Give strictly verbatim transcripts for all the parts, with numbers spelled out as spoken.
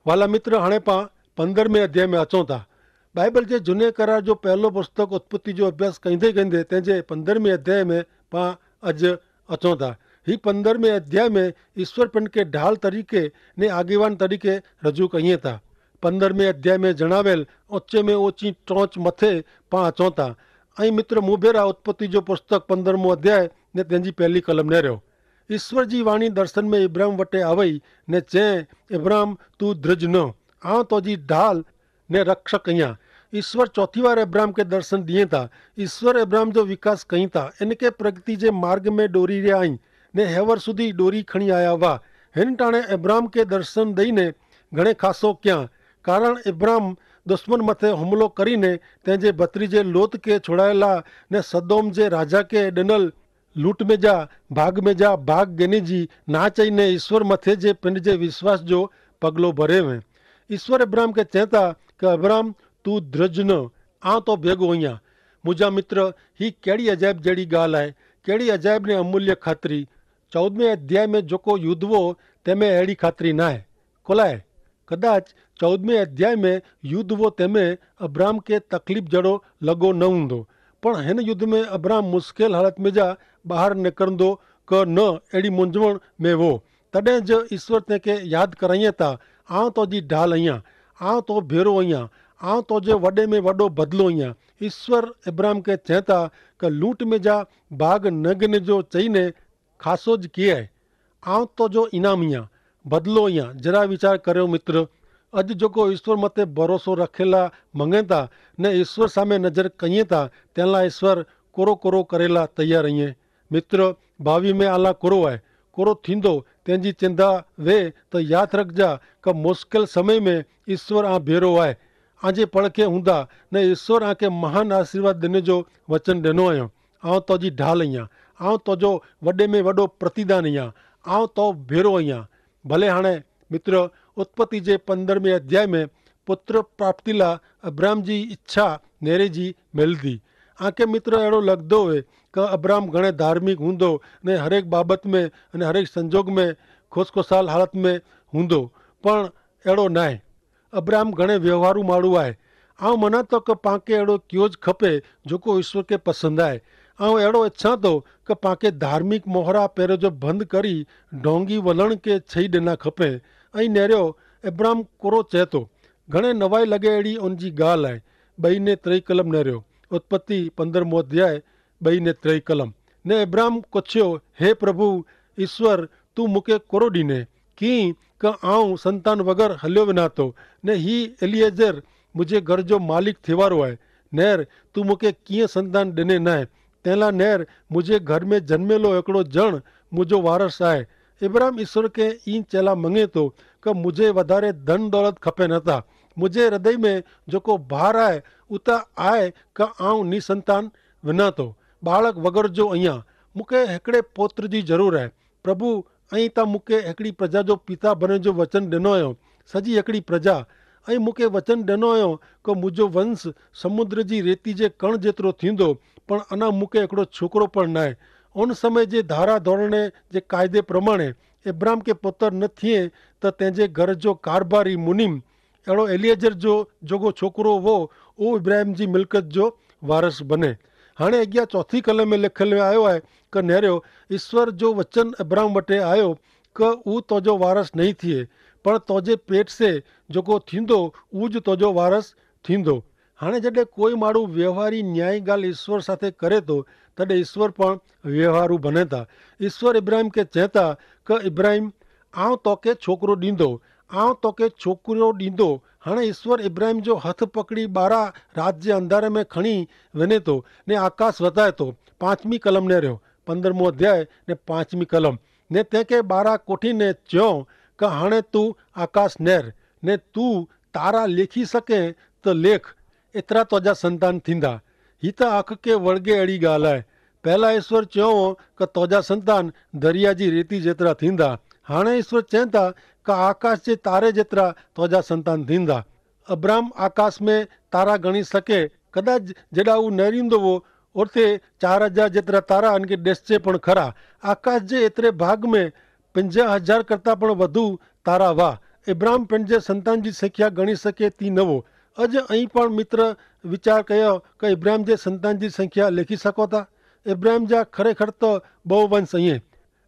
વાલા મિત્ર, હણે પાં પંદ્રહમે અધ્યાય મેં અચોતા. બાઈબલ જે જુને કરાર જો પહેલો પુસ્તક ઉત્પત્તિ જો અભ્યાસ કઈંદે કઈંદે તેજે પંદ્રહમે અધ્યાય મેં પાં અજ અચોતા. હી પંદ્રહમે અધ્યાય મેં ઈસ્વર પન કે ઢાલ તરીકે ને આગેવાન તરીકે રજૂ કહિયે તા. પંદ્રહમે અધ્યાય મેં જણાવેલ ઓચ્ચે મેં ઓચી ટોંચ મતે પાં અચોતા. અહીં મિત્ર મુભેરા ઉત્પત્તિ જો પુસ્તક પંદ્રહમો અધ્યાય ને તેની પહેલી કલમ નેર્યો. ઈસ્વર જી વાણી દર્શન મેં ઇબ્રાહિમ વટે આવય, ને ચે, ઇબ્રાહિમ, તું ધ્રજ ન, આવ તોજી ઢાલ ને રક્ષક અહિયા. ઈસ્વર ચોથી વાર ઇબ્રાહિમ કે દર્શન દિયે તા. ઈસ્વર ઇબ્રાહિમ જો વિકાસ કહીં તા, એન કે પ્રગતિ જે માર્ગ મેં ડોરી રહ્યા અહીં, ને હેવર સુધી ડોરી ખણી આયા વાહ. હેન ટાણે ઇબ્રાહિમ કે દર્શન દઈને ઘણે ખાસો ક્યાં, કારણ ઇબ્રાહિમ દુશ્મન મતે હુમલો કરીને તેજે ભત્રી જે લોત કે છોડાયેલા ને સદોમ જે રાજા કે ડનલ લૂંટ મેં જા ભાગ મેં જા ભાગ ગેને જી ના ચાઈ ને ઈસ્વર મતે જે પિંડ જે વિશ્વાસ જો પગલો ભરે વે. ઈસ્વર અબ્રાહમ કે ચેતા કે અબ્રાહમ, તું ધ્રજ ન, આવ તો ભેગો અહિયા. મુજા મિત્ર, હી કેડી અજાયબ જેડી ગાલ આય. કેડી અજાયબ ને અમૂલ્ય ખાતરી. ચૌદમે અધ્યાય મેં જોકો યુદ્ધ વો તેમે એડી ખાતરી નાય. કોલાએ કદાચ ચૌદમે અધ્યાય મેં યુદ્ધ વો તેમે અબ્રાહમ કે તકલીફ જેડો લગો ન ઊંધો. પણ હેન યુદ્ધ મેં અબ્રાહમ મુશ્કેલ હાલત મેં જા બહાર નેકરંદો કે ન એડી મુંજવણ મેં વો. તદે જ ઈસ્વર તેંકે યાદ કરાઈયા તા, આવ તો જી ઢાલ અહિયા, આવ તો ભેરો અહિયા, આવ તો જે વડે મેં વડો બદલો અહિયા. ઈસ્વર અબ્રાહમ કે ચેતા કે લૂંટ મેં જા ભાગ નગને જો ચઈને ખાસો જ કિયા હૈ. આવ તો જો ઇનામ અહિયા, બદલો અહિયા. જરા વિચાર કર્યો મિત્ર, અજ જોકો ઈસ્વર મતે ભરોસો રાખેલા મંગેતા ને ઈસ્વર સામે નજર કહિયે તા, તેલા ઈસ્વર કોરો કોરો કરેલા તૈયાર અહિયે. મિત્ર, ભાવિ મેં આલા કોરો આય, કોરો થીંદો, તેની ચિંદા વે તો યાદ રખજા કે મુશ્કેલ સમય મેં ઈસ્વર આ ભેરો આય. આજે પળખે હુંદા ને ઈસ્વર આકે મહાન આશીર્વાદ દેને જો વચન દેનો આયો. આવ તોજી ઢાલ અહિયા, આવ તોજો વડે મેં વડો પ્રતિદાન અહિયા, આવ તો ભેરો અહિયા. ભલે હાણે મિત્ર, ઉત્પત્તિ જે પંદ્રહમે અધ્યાય મેં પુત્ર પ્રાપ્તિલા અબ્રાહમ જી ઇચ્છા નેરે જી મેલદી. આંકે મિત્ર એડો લગદો હૈ કે અબ્રાહમ ઘણે ધાર્મિક હુંદો ને હરેક બાબત મેં અને હરેક સંજોગ મેં ખુશખુશાલ હાલત મેં હુંદો, પણ એડો નાય. અબ્રાહમ ઘણે વ્યવહારુ માળુ આય. આવ મનાતો કે પાંકે એડો ક્યો જ ખપે જોકો ઈસ્વર કે પસંદ આય. આવ એડો ઇચ્છા તો કે પાંકે ધાર્મિક મોહરા પેરે જો ભંધ કરી ઢોંગી વલણ કે છઈ દેના ખપે. અહીં નેર્યો અબ્રાહમ કોરો ચેતો. ઘણે નવાઈ લગે એડી ઓનજી ગાલ આય. બઈ ને ત્રય કલમ નેર્યો. ઉત્પત્તિ પંદ્રહમો અધ્યાય, બઈ ને ત્રય કલમ. ને અબ્રાહમ કોછ્યો, હે પ્રભુ ઈસ્વર, તું મુકે કોરો દીને, કિંક આઉં સંતાન વગર હલ્યો વિનાતો, ને હી એલિયેજર મુઝે ઘર જો માલિક થેવારો આય. નેર, તું મુકે કિંય સંતાન દેને નાય. તેલા નેર, મુઝે ઘર મેં જન્મેલો એકડો જણ મુઝો વારસ આય. ઇબ્રાહિમ ઇશ્વર કે ઈ ચેલા મંગેતો કે મુઝે વધારે ધન દોલત ખપે નતા. મુઝે હૃદય મેં જોકો ભાર આય ઉતા આય કે આઉં નિસંતાન વિનાતો, બાળક વગર જો અહિયા. મુકે હેકડ઼ે પોત્ર જી જરૂર આય. પ્રભુ, અહીં તા મુકે હેકડ઼ી પ્રજા જો પિતા ભને જો વચન દેનો અયો. સજી હેકડ઼ી પ્રજા. અહીં મુકે વચન દેનો અયો કે મુજો વંશ સમુદ્ર જી રેતી જે કણ જેતરો થીંદો. પણ અના મુકે હેકડો છોકરો પણ નાય. ઓન સમય જે ધારા ધોરણે જે કાયદે પ્રમાણે એબ્રાહમ કે પોતર ન થિયે, તો તેજે ઘર જો કારભારી મુનિમ એડો એલિયજર જો જોગો છોકરો વો ઉ ઇબ્રાહિમ જી મિલકત જો વારસ બને. હાણે અગિયા ચોથી કલમ મેં લેખેલ આયો હૈ, કે નેર્યો, ઈસ્વર જો વચન અબ્રાહમ વટે આયો કે ઉ તોજો વારસ નહીં થિયે, પણ તોજે પેટ સે જોકો થીંદો ઉજ તોજો વારસ થીંદો. હાણે જડે કોઈ માડૂ વ્યવહારી ન્યાયી ગાલ ઈસ્વર સાથે કરે તો, તદે ઈસ્વર પણ વ્યવહારુ ભનેતા. ઈસ્વર ઇબ્રાહિમ કે ચેતા કે ઇબ્રાહિમ, આવ તોકે છોકરો દીંદો, આવ તોકે છોકરો દીંદો. હાણે ઈસ્વર ઇબ્રાહિમ જો હથ પકડી બારા રાજ્ય અંધારે મેં ખણી વેને તો ને આકાશ વતાય તો. પાંચમી કલમ ને રહ્યો, પંદ્રહમો અધ્યાય ને પાંચમી કલમ. ને તેંકે બારા કોઠી ને ચ્યો કે હાણે તું આકાશ નેર, ને તું તારા લેખી શકે તો લેખ. એતરા તોજા સંતાન થીંદા. હી તા આંખ કે વળગે એડી ગાલ હૈ. પહેલા ઈસ્વર ચ્યો કે તોજા સંતાન દરિયા જી રેતી જેતરા થીંદા. હાણે ઈસ્વર ચેંતા કે આકાશ જે તારે જેતરા તોજા સંતાન થીંદા. અબ્રાહમ આકાશ મેં તારા ગણી શકે. કદાચ જેડા ઉ નેરીંદો વો ઓર્થે ચાર હજાર જેતરા તારા અનકે દેશ છે પણ ખરા. આકાશ જે એતરે ભાગ મેં પંજા હજાર કરતા પણ વધુ તારા વાહ. ઇબ્રાહિમ પેનજે સંતાન જી સંખ્યા ગણી શકે તી નવો. અજ અહીં પણ મિત્ર વિચાર કયો કે ઇબ્રાહિમ જે સંતાન જી સંખ્યા લેખી શકો તા? ઇબ્રાહિમ જા ખરેખર તો બહુ વંશ અહીં.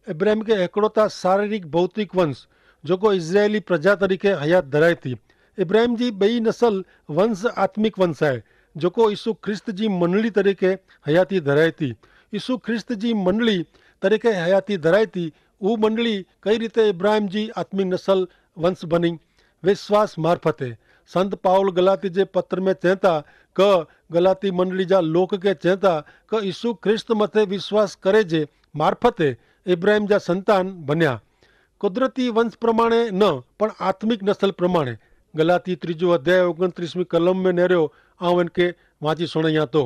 ઇબ્રાહિમ કે હેકડો તા શારીરિક ભૌતિક વંશ જોકો ઇઝરાયેલી પ્રજા તરીકે હયાત ધરાય તી. ઇબ્રાહિમ જી બઈ નસલ વંશ આત્મિક વંશ આય જોકો ઈસુ ખ્રિસ્ત જી મંડળી તરીકે હયાતી ધરાય તી. ઈસુ ખ્રિસ્ત જી મંડળી તરીકે હયાતી ધરાય તી. ઉહ મંડળી કઈ રીતે ઇબ્રાહિમ જી આત્મિક નસલ વંશ બની? વિશ્વાસ મારફતે. સંત પાઉલ ગલાતી જે પત્ર મેં ચેંતા કે ગલાતી મંડળી જા લોક કે ચેંતા કે ઈસુ ખ્રિસ્ત મતે વિશ્વાસ કરે જે મારફતે ઇબ્રાહિમ જા સંતાન બન્યા. કુદરતી વંશ પ્રમાણે ન, પણ આત્મિક નસલ પ્રમાણે. ગલાતી ત્રીજો અધ્યાય ઓગણત્રીસમી કલમ મેં નેર્યો. આવ એનકે વાંચી સુણાયા તો,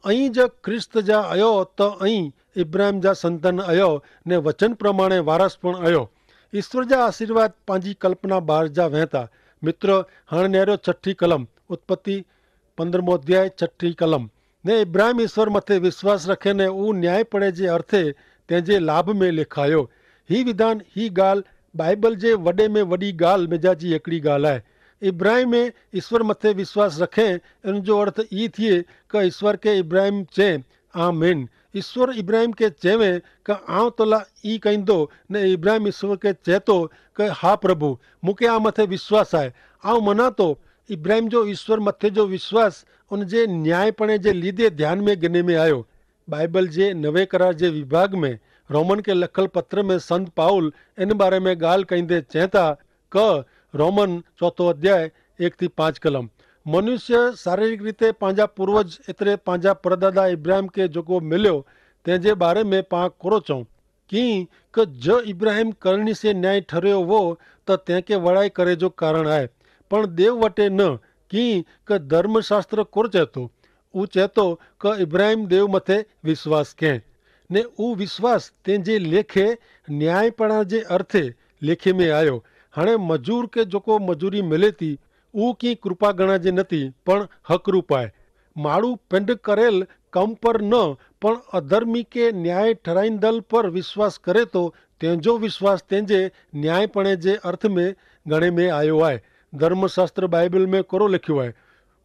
અહીં જ ખ્રિસ્ત જા અયો તો અહીં ઇબ્રાહિમ જા સંતાન અયો ને વચન પ્રમાણે વારસ પણ અયો. ઈસ્વર જા આશીર્વાદ પાંજી કલ્પના બહાર જા વહેતા. મિત્ર, હણ નેરો છઠી કલમ, ઉત્પત્તિ પંદ્રહમો અધ્યાય છઠી કલમ. ને ઇબ્રાહિમ ઈસ્વર મતે વિશ્વાસ રખે ને ઉં ન્યાયીપણે જે અર્થે તેનજે લાભ મેં લેખાયો. હી વિધાન હી ગાલ બાઈબલ જે વડે મેં વડી ગાલ મેં જા જી એકડી ગાલ આય. ઇબ્રાહિમે ઈસ્વર મતે વિશ્વાસ રખે એન જો અર્થ ઈ થિયે કે ઈસ્વર કે ઇબ્રાહિમ ચે, આમેન. ઈસ્વર ઇબ્રાહિમ કે ચેવે કે આઉં તોલા ઈ કઈંદો. ને ઇબ્રાહિમ ઈસ્વર કે ચેતો કે હા પ્રભુ, મુકે આ મતે વિશ્વાસ આય. આઉં મનાતો. ઇબ્રાહિમ જો ઈસ્વર મતે જો વિશ્વાસ ઉન જે ન્યાયીપણે જે લીધે ધ્યાન મેં ગને મેં આયો. બાઈબલ જે નવે કરાર જે વિભાગ મેં રોમન કે લખલ પત્ર મેં સંત પાઉલ એન બારે મેં ગાલ કઈંદે ચેંતા કે રોમન ચોથો અધ્યાય એક થી પાંચ કલમ, મનુષ્ય શારીરિક રીતે પાંજા પૂર્વજ એતરે પાંજા પરદાદા ઇબ્રાહિમ કે જોકો મેલ્યો તેનજે બારે મેં પાં કોરો ચોં કિંક જો ઇબ્રાહિમ કરણી સે ન્યાયી ઠર્યો વો તો તેંકે વડાઈ કરે જો કારણ આય. પણ દેવ વટે ન. કિંક ધર્મશાસ્ત્ર કોર ચેતો? ઉં ચેતો કે ઇબ્રાહિમ દેવ મતે વિશ્વાસ કેહ ને ઉં વિશ્વાસ તેનજે લેખે ન્યાયીપણા જે અર્થે લેખે મેં આયો. હણે મજૂર કે જોકો મજૂરી મેલેતી ઉં કિંક કૃપા ગણા જે નથી પણ હકરૂપ આય. માડૂ પેંડ કરેલ કમ પર ન પણ અધર્મી કે ન્યાય ઠરાઈંદલ પર વિશ્વાસ કરે તો તેનજો વિશ્વાસ તેનજે ન્યાયીપણે જે અર્થ મેં ગણે મેં આયો આય. ધર્મશાસ્ત્ર બાઈબલ મેં કરો લેખ્યો આય?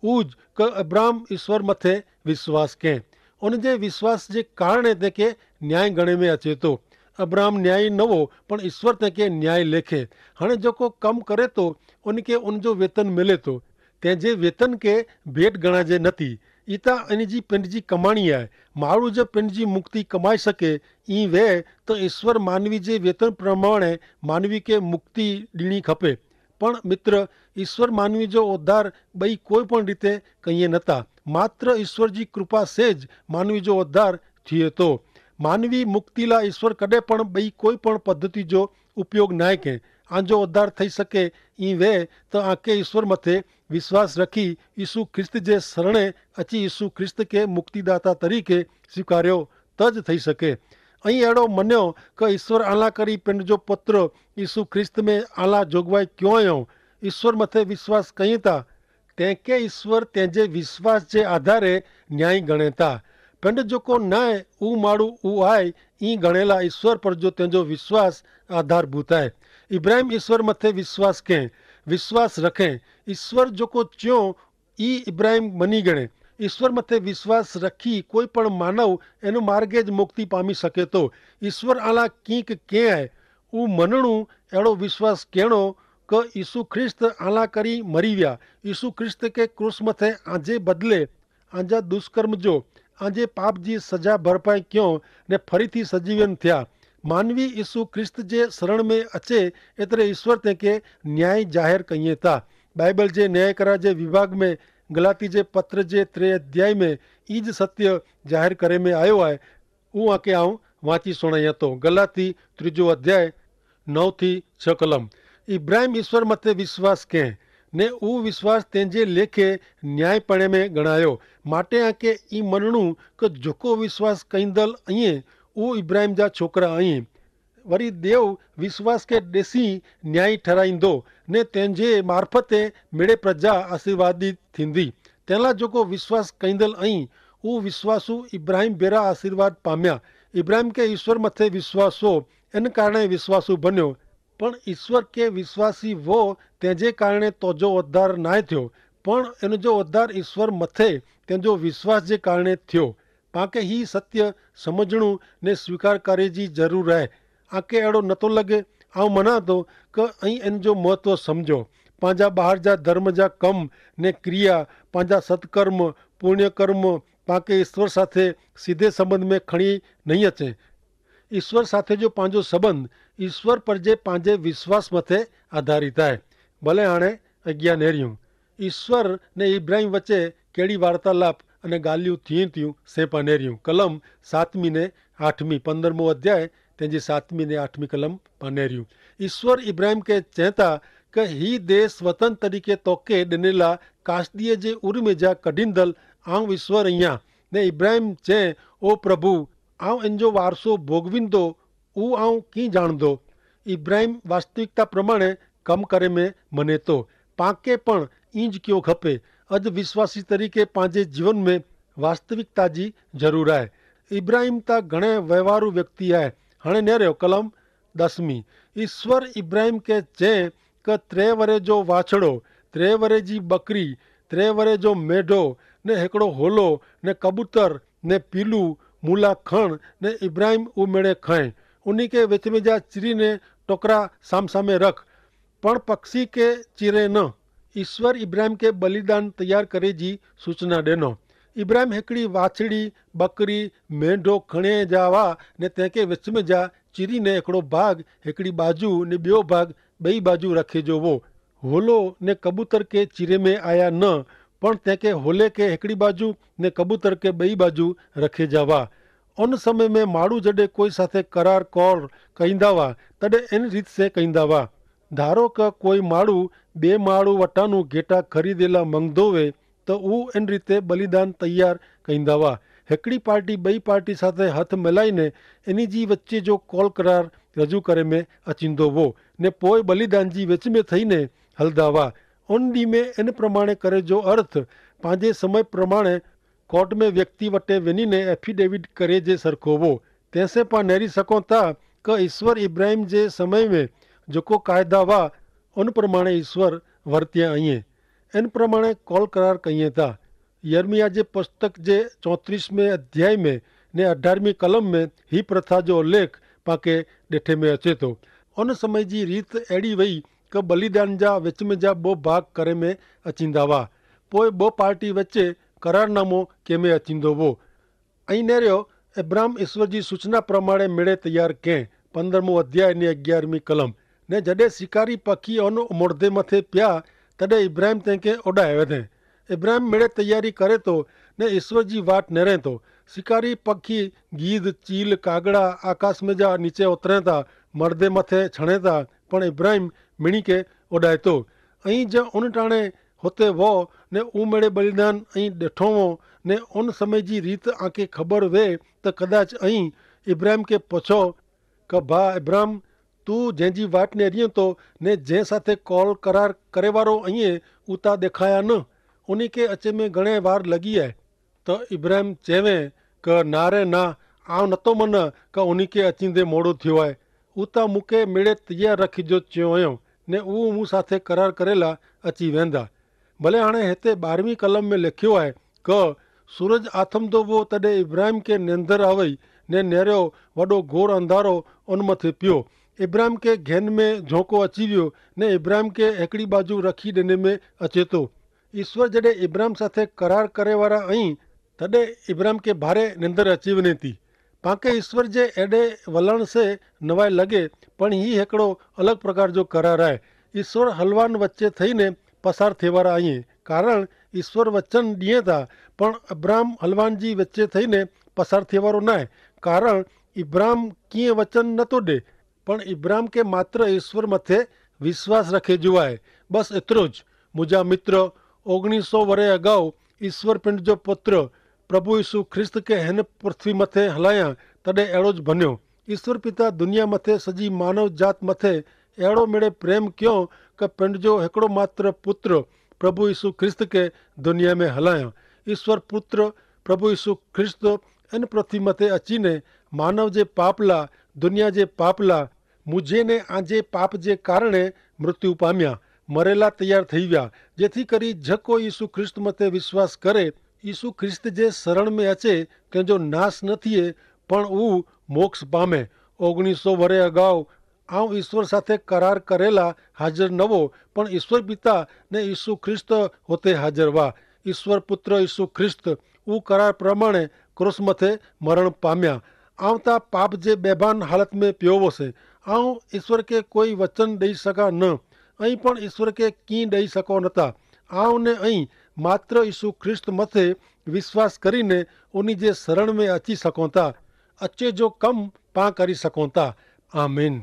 ઉજ કે અબ્રાહમ ઈસ્વર મતે વિશ્વાસ કેહ. ઉન જે વિશ્વાસ જે કારણે તેંકે ન્યાય ગણે મેં અચેતો. અબ્રાહમ ન્યાયી નવો પણ ઈસ્વર તેંકે ન્યાય લેખે. હણે જોકો કમ કરેતો ઉનકે ઉનજો વેતન મેલેતો. તેનજે વેતન કે ભેટ ગણાજે નથી. ઈતા અનજી પેંડજી કમાણી આય. માણુ જે પેંડજી મુક્તિ કમાઈ શકે ઈ વે તો ઈસ્વર માનવી જે વેતન પ્રમાણે માનવી કે મુક્તિ ડીણી ખપે. પણ મિત્ર, ઈસ્વર માનવી જો ઉદ્ધાર બઈ કોઈ પણ રીતે કહિયે નતા. માત્ર ઈસ્વર જી કૃપા સે જ માનવી જો ઉદ્ધાર થિયે તો. માનવી મુક્તિલા ઈસ્વર કદે પણ બઈ કોઈ પણ પદ્ધતિ જો ઉપયોગ નાય કે આજો ઉદ્ધાર થઈ શકે. ઈ વે તો આકે ઈસ્વર મતે વિશ્વાસ રખી ઈસુ ખ્રિસ્ત જે સરણે અચી ઈસુ ખ્રિસ્ત કે મુક્તિદાતા તરીકે સ્વીકાર્યો તજ થઈ શકે. અહીં એડો મન્યો કે ઈસ્વર આલા કરી પેંડ જો પત્ર ઈસુ ખ્રિસ્ત મેં આલા જોગવાઈ ક્યોંયો. ઈસ્વર મતે વિશ્વાસ કહીં તા તેંકે ઈસ્વર તેંજે વિશ્વાસ જે આધારે ન્યાયી ગણે તા. પેંડ જોકો નાય ઉં માડૂ ઉં આય ઈ ગણેલા ઈસ્વર પર જો તેંજો વિશ્વાસ આધારભૂત આય. ઇબ્રાહિમ ઈસ્વર મતે વિશ્વાસ કહેં વિશ્વાસ રખેં. ઈસ્વર જોકો ચ્યો ઈ ઇબ્રાહિમ મની ગણે. ઈસ્વર મતે વિશ્વાસ રખી કોઈ પણ માનવ એનો માર્ગે જ મુક્તિ પામી શકે તો. ઈસ્વર આલા કિંક કેહ આય ઉં મનણું એડો વિશ્વાસ કહેણો કે ઈસુ ખ્રિસ્ત આલા કરી મરી વ્યા. ઈસુ ખ્રિસ્ત કે ક્રૂસ મતે આજે બદલે આજા દુષ્કર્મ જો આજે પાપ જી સજા ભરપાઈ ક્યો ને ફરીથી સજીવન થ્યા. માનવી ઈસુ ખ્રિસ્ત જે સરણ મેં અચે એતરે ઈસ્વર તેંકે ન્યાય જાહેર કહિયે તા. બાઈબલ જે ન્યાય કરા જે વિભાગ મેં ગલાતી જે પત્ર જે ત્રે અધ્યાય મેં ઈ જ સત્ય જાહેર કરે મેં આયો આય. ઉં આકે આઉં વાંચી સુણાઈ તો ગલાતી ત્રીજો અધ્યાય નવ થી છ કલમ. ઇબ્રાહિમ ઈસ્વર મતે વિશ્વાસ કહેં ને ઉ વિશ્વાસ તેનજે લેખે ન્યાયીપણે મેં ગણાયો. માટે આકે ઈ મનણું કે જોકો વિશ્વાસ કઈંદલ અઇયે ઉ ઇબ્રાહિમ જા છોકરા અઇયે. વરી દેવ વિશ્વાસ કે દેસી ન્યાયી ઠરાઈંદો ને તેનજે મારફતે મેળે પ્રજા આશીર્વાદિત થીંદી. તેના જોકો વિશ્વાસ કઈંદલ અઇ ઉ વિશ્વાસુ ઇબ્રાહિમ ભેરા આશીર્વાદ પામ્યા. ઇબ્રાહિમ કે ઈસ્વર મતે વિશ્વાસો એન કારણે વિશ્વાસુ બન્યો. પણ ઈસ્વર કે વિશ્વાસી વો તેજે કારણે તોજો ઉદ્ધાર નાય થ્યો, પણ એનજો ઉદ્ધાર ઈસ્વર મતે તેજો વિશ્વાસ જે કારણે થ્યો. પાંકે હી સત્ય સમઝણું ને સ્વીકાર કરે જી જરૂર હૈ. આકે એડો નતો લગે. આવ મનાતો કે અહીં એનજો મહત્વ સમઝો. પાંજા બહાર જા ધર્મ જા કમ ને ક્રિયા, પાંજા સત્કર્મ, પુણ્યકર્મ પાંકે ઈસ્વર સાથે સીધે સંબંધ મેં ખણી નહીં હૈ. ઈસ્વર સાથે જો પાંજો સંબંધ ઈસ્વર પર જે પાંજે વિશ્વાસ મતે આધારિત હૈ. ભલે હાણે અજ્ઞા નેર્યું. ઈસ્વર ને ઇબ્રાહિમ વચ્ચે કેડી વાર્તાલાપ અને ગાલિયું થી થિયું સે પાનેર્યું. કલમ સાતમી ને આઠમી પંદરમો અધ્યાય તેની સાતમી ને આઠમી કલમ પાનેર્યું. ઈસ્વર ઇબ્રાહિમ કે ચેતા કે હી દેશ વતન તરીકે તોકે દનેલા કાસદીએ જે ઉર્મે જા કઢિંદલ આઉં ઈસ્વર અહિયા. ને ઇબ્રાહિમ ચે, ઓ પ્રભુ, આઉં એનજો વારસો ભોગવિંદો ઉ આઉં કી જાણદો? ઇબ્રાહિમ વાસ્તવિકતા પ્રમાણે કમ કરે મેં મને તો પાંકે પણ ઇંજ ક્યો ખપે. અજ વિશ્વાસી તરીકે પાંજે જીવન મેં વાસ્તવિકતા જી જરૂર આય. ઇબ્રાહિમ તા ઘણે વ્યવહારુ વ્યક્તિ આય. હણે નેર્યો કલમ દસમી. ઇશ્વર ઇબ્રાહિમ કે ચે કે ત્રે વરે જો વાછડો, ત્રે વરે જી બકરી, ત્રે વરે જો મેઢો, ને હેકડો હોલો, ને કબૂતર, ને પીલુ, મુલા ખણ, ને ઇબ્રાહિમ ઉમેડે ખય. ઉની કે વેચમે જા ચિરી ને ટોકરા સામસામે રખ, પણ પક્ષી કે ચિરે ન. ઇશ્વર ઇબ્રાહિમ કે બલિદાન તૈયાર કરે જી સૂચના દેનો. ઇબ્રાહિમ હેકડી વાછડી, બકરી, મેંઢો ખણે જા વા, ને તેંકે વેચમે જા ચિરી ને હેકડો ભાગ હેકડી બાજુ ને બ્યો ભાગ બઈ બાજુ રખે જો વો. હોલો ને કબૂતર કે ચિરે મેં આયા ન, પણ તેંકે હોલે કે હેકડી બાજુ ને કબૂતર કે બઈ બાજુ રખે જા વા. અન સમય મેં માડૂ જડે કોઈ સાથે કરાર કોર કહીંદા વા, તદે એન રીત સે કહીંદા વા. ધારો કે કોઈ માડૂ બે માડૂ વટાનું ગેટા ખરીદેલા મંગદો વે, તો ઉ એન રીતે બલિદાન તૈયાર કહીંદા વા. હેકડી પાર્ટી બઈ પાર્ટી સાથે હથ મેલાઈ ને એની જી વચ્ચે જો કોલ કરાર રજૂ કરે મેં અચિંદો વો, ને પોય બલિદાન જી વચ્ચે મેં થઈ ને હલદા વા. અન દી મેં એન પ્રમાણે કરે જો અર્થ પાંજે સમય પ્રમાણે કોર્ટ મેં વ્યક્તિ વટે વેની ને એફિડેવિટ કરે જે સરખો વો. તેસે પા નેરી સકો તા કે ઇશ્વર ઇબ્રાહિમ જે સમય મેં જોકો કાયદા વા અન પ્રમાણે ઇશ્વર વર્ત્યા અઇયે. એન પ્રમાણે કોલ કરાર કહિયે તા. યર્મિયા જે પુસ્તક જે ચોત્રીસ મેં અધ્યાય મેં ને અઢારમી કલમ મેં હી પ્રથા જો ઉલ્લેખ પાંકે દેઠે મેં અચેતો. અન સમય જી રીત એડી વય કે બલિદાન જા વેચમે જા બો ભાગ કરે મેં અચિંદા વા. પોય બો પાર્ટી વચ્ચે કરારનામો કેમે અચિંદો વો. અહીં નેર્યો, અબ્રાહમ ઈસ્વર જી સૂચના પ્રમાણે મેળે તૈયાર કહેં. પંદ્રહમો અધ્યાય ને અગિયારમી કલમ. ને જડે શિકારી પખી અન મોડધે મતે પ્યા, તદે ઇબ્રાહિમ તેંકે ઓડાય વધે. ઇબ્રાહિમ મેળે તૈયારી કરે તો ને ઈસ્વર જી વાટ નેરે તો. શિકારી પખી ગીધ, ચીલ, કાગડા આકાશ મેં જા નીચે ઉતરે તા, મડધે મતે છણે તા, પણ ઇબ્રાહિમ મિણી કે ઓડાય તો. અહીં જે ઉન ટાણે હોતે વો ને ઉમેડે બલિદાન અહીં દેઠો વો, ને ઉન સમય જી રીત આંકે ખબર વે, તો કદાચ અહીં ઇબ્રાહિમ કે પછો કે ભા ઇબ્રાહિમ, તું જેન જી વાટ ને રિયો તો ને જેન સાથે કોલ કરાર કરેવારો અહીં ઉતા દેખાયા ન, ઉની કે અચે મેં ઘણે વાર લગી હૈ. તો ઇબ્રાહિમ ચેવે કે નારે ના, આવ નતો મન કે ઉની કે અચીંદે મોડો થયો હૈ. ઉતા મુકે મેડે તૈયાર રખી જો ચ્યો અયો, ને ઉ મુસાથે કરાર કરેલા અચી વેંદા. ભલે હાણે હેતે બારમી કલમ મેં લેખ્યો હૈ કે સૂરજ આથમદો વો તદે ઇબ્રાહિમ કે નેંધર આવય, ને નેરો વડો ઘોર અંધારો અનમથે પ્યો. ઇબ્રાહિમ કે ઘેન મેં ઝોંકો અચીવ્યો, ને ઇબ્રાહિમ કે હેકડી બાજુ રખી દેને મેં અચેતો. ઇશ્વર જડે ઇબ્રાહિમ સાથે કરાર કરેવારા અહીં, તદે ઇબ્રાહિમ કે ભારે નેંધર અચીવને તી. પાંકે ઇશ્વર જે એડે વલણ સે નવાઈ લગે, પણ હી હેકડો અલગ પ્રકાર જો કરાર આય. ઇશ્વર હલવાન વચ્ચે થઈને પસાર થેવારા અહીં, કારણ ઇશ્વર વચન દિયે તા, પણ ઇબ્રાહિમ હલવાન જી વચ્ચે થઈને પસાર થેવારો નાય, કારણ ઇબ્રાહિમ કિંય વચન નતો દે. પણ ઇબ્રાહિમ કે માત્ર ઇશ્વર મતે વિશ્વાસ રખે જુઆએ. બસ એતરો જ. મુજા મિત્ર, ઓગણીસો વરે અગાઉ ઇશ્વર પિંડ જો પુત્ર પ્રભુ ઇશુ ખ્રિસ્ત કે હેન પૃથ્વી મતે હલાયા, તદે એડો જ ભન્યો. ઇશ્વર પિતા દુનિયા મતે સજી માનવ જાત મતે એડો મેડે પ્રેમ ક્યો કે પિંડ જો હેકડો માત્ર પુત્ર પ્રભુ ઇશુ ખ્રિસ્ત કે દુનિયા મેં હલાયા. ઇશ્વર પુત્ર પ્રભુ ઇશુ ખ્રિસ્ત એન પૃથ્વી મતે અચીને માનવ જે પાપલા, દુનિયા જે પાપલા, મુઝે ને આજે પાપ જે કારણે મૃત્યુ પામ્યા, મરેલા તૈયાર થઈ વ્યા, જેથી કરી જકો ઈસુ ખ્રિસ્ત મતે વિશ્વાસ કરે, ઈસુ ખ્રિસ્ત જે શરણ મેં અચે, તેનો નાશ ન થિયે, પણ ઉં મોક્ષ પામે. ઓગણીસો વરે અગાઉ આઉં ઈસ્વર સાથે કરાર કરેલા હાજર નવો, પણ ઈસ્વર પિતા ને ઈસુ ખ્રિસ્ત હોતે હાજર વા. ઈસ્વર પુત્ર ઈસુ ખ્રિસ્ત ઉં કરાર પ્રમાણે ક્રૂસ મતે મરણ પામ્યા. આઉં તા પાપ જે બેભાન હાલત મેં પ્યોવો સે. આઉં ઈસ્વર કે કોઈ વચન દઈ સકા ન, અહીં પણ ઈસ્વર કે કી દઈ સકો નતા. આઉં ને અહીં માત્ર ઈસુ ખ્રિસ્ત મતે વિશ્વાસ કરીને ઉની જે શરણ મેં અચી સકોતા, અચ્છે જો કમ પા કરી સકોતા. આમીન.